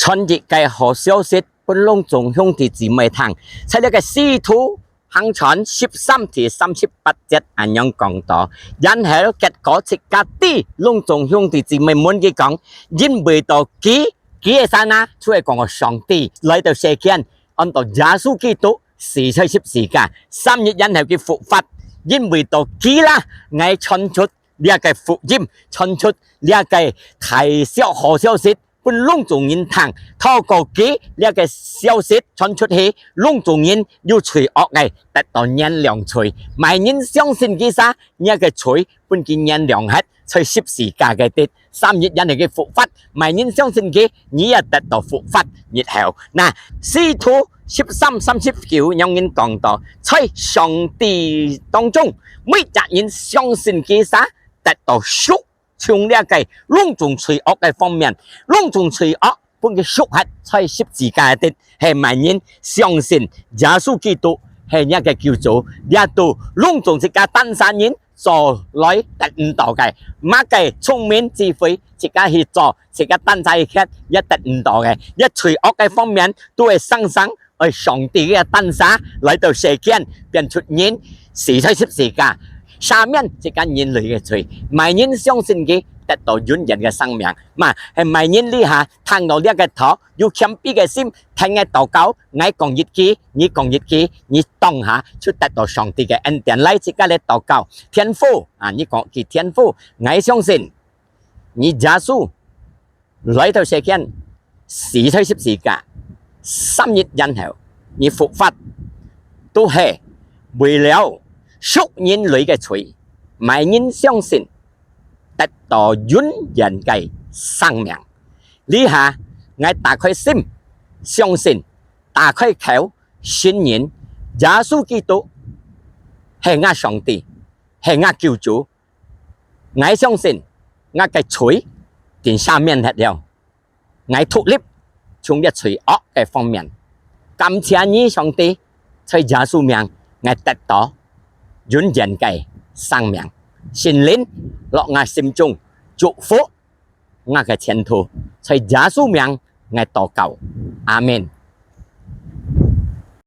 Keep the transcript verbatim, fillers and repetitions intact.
傳一个好消息分攏總兄弟姊妹聽。在這个使徒行傳十三第三十八節恁樣講到：「然後結果自家知，攏總兄弟姊妹問佢講：因為到佢，佢个儕哪？」就係講个上帝來到世間，安到耶穌基督死在十字架，三日然後佢復活。因為到佢啦，𠊎傳出這个福音，傳出這个大消好消息分攏總人聽。透過佢這个消息傳出去，攏總人有罪惡个得到原諒罪。麼人相信佢儕，這个罪分佢原諒忒，在十字架个地，三日然後佢復活。麼人相信佢，你也得到復活。然後，那，使徒十三三十九仰人講到，在上帝當中，每隻人相信佢儕得到贖，從這个攏總罪惡个方面，攏總罪惡分佢贖忒在十字架个地，係麼人相信耶穌基督係這个救主，這兜攏總自家單儕人做來得毋到个，麼个聰明智慧自家去做，自家單儕去缺也得毋到个。這罪惡个方面都係生生愛上帝个單儕來到世間，變出人，死在十字架，赦免自家人類个罪。麼人相信佢得到永遠个生命。嘛，係麼人這下聽到這个道，有謙卑个心，聽𠊎禱告，𠊎講一句，你講一句，你當下就得到上帝个恩典。來，自家來禱告。天父啊，你講句：「天父，𠊎相信你耶穌來到世間，死在十字架，三日然後你復活，都係為了贖人類个罪。麼人相信得到永遠个生命。」這下𠊎打開心，相信，打開口，承認耶穌基督係吾上帝，係吾救主。𠊎相信吾个罪定赦免忒了，𠊎獨立從這罪惡个方面。感謝你，上帝，在耶穌名，𠊎得到永遠个生命。聖靈落吾心中，祝福吾个前途。在耶穌名，𠊎禱告，阿們。